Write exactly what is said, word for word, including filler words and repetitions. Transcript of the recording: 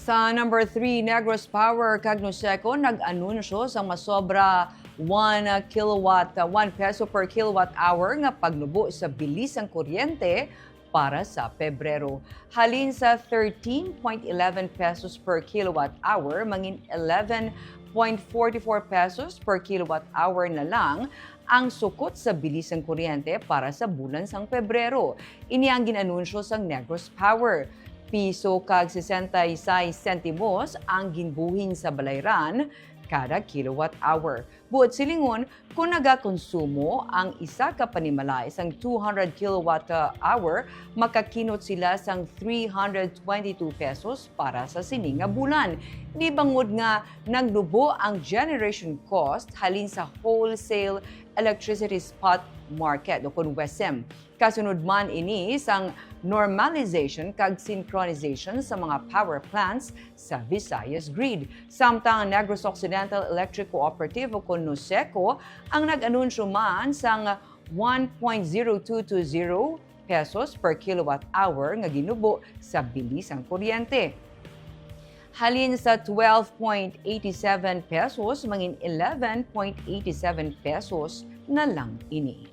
Sa number three, Negros Power kag Noseco nag-anunsyo sang masobra one kilowatt, one peso per kilowatt hour nga pagnubo sa bili sang kuryente para sa Pebrero. Halin sa thirteen point eleven pesos per kilowatt hour, mangin eleven point forty four pesos per kilowatt hour na lang ang sukot sa bili sang kuryente para sa bulan sang Pebrero. Ini ang gin-anunsyo sang Negros Power. Piso kag sesenta y seis sentimos ang ginbuhin sa balayran kada kilowatt hour. Buot silingon, kung nagakonsumo ang isa ka panimalay sang two hundred kilowatt hour, makakinot sila sang three hundred twenty-two pesos para sa sini nga bulan. Di bangod nga nagnubo ang generation cost halin sa wholesale electricity spot market o kon WESM. Kasunod man ini sang normalization kag synchronization sa mga power plants sa Visayas Grid. Samtang ang Negros Occidental Electric Cooperative o kon Noseco ang nag-anunsyo man sang one point zero two two zero pesos per kilowatt hour nga ginubo sa bili sang kuryente. Halin sa twelve point eighty seven pesos, mangin eleven point eighty seven pesos na lang ini.